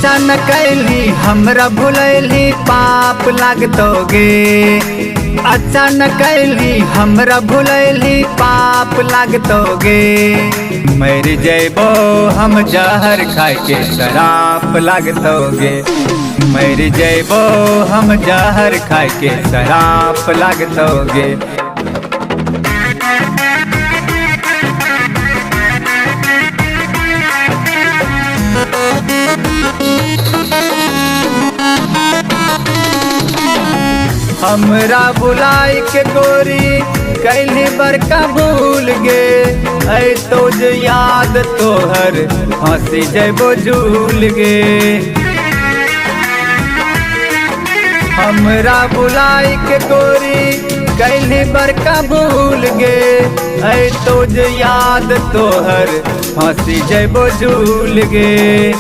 अचानक अइली हमरा भुलैली पाप लागतोगे। अचानक अइली हमरा भुलैली पाप लागतोगे। मर जैबो हम जहर खाए के शराब लागतोगे। मर जैबो हम जहर खाए के शराब लागतोगे। हमरा बुलाई के गोरी कैली बड़का भूल गे। ऐ तो जे याद तोहर हंसी जैबो झूल गे। हमरा बुलाई के गोरी कैली बड़का भूल गे। ऐ तो जे याद तोहर हंसी जैबो झूल गे।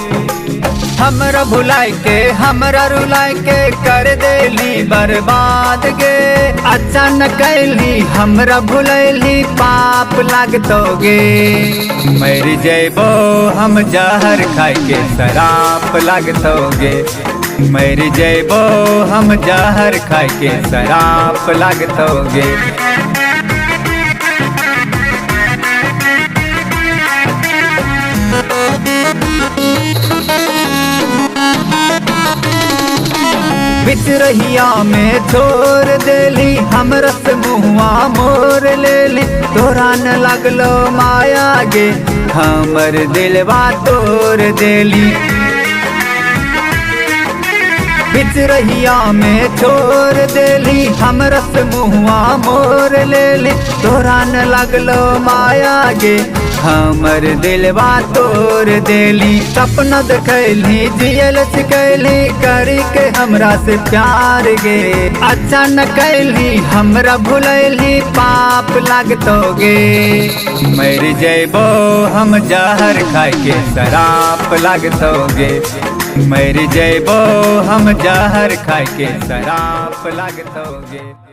हमरा भुलाई के हमरा रुलाई के कर देली बर्बाद गे। अचानक अइली हमरा भुलैली पाप लागतोगे। मर जैबो हम जहर खाए के शराब लागतोगे। मर जैबो हम जहर खाए के शराब लागतोगे। बिच रहिया में छोड़ देली हमरा से मुहुआ मोर लेली। तोरा न लगलो माया गे हमर दिलवा तोड़ देली। बिच रहिया में छोड़ देली हमरा से मुहुआ मोर लेली। तोरा न लगलो माया गे हमर दिलवा तोड़ देली। सपना देखैली जियल सिखैली करी के हमरा से प्यार गे। अचानक अइली हमरा भुलैली पाप लागतोगे। मर जैबो हम जहर खाए के शराब लागतोगे। मर जैबो हम जहर खाए के शराब लागतोगे।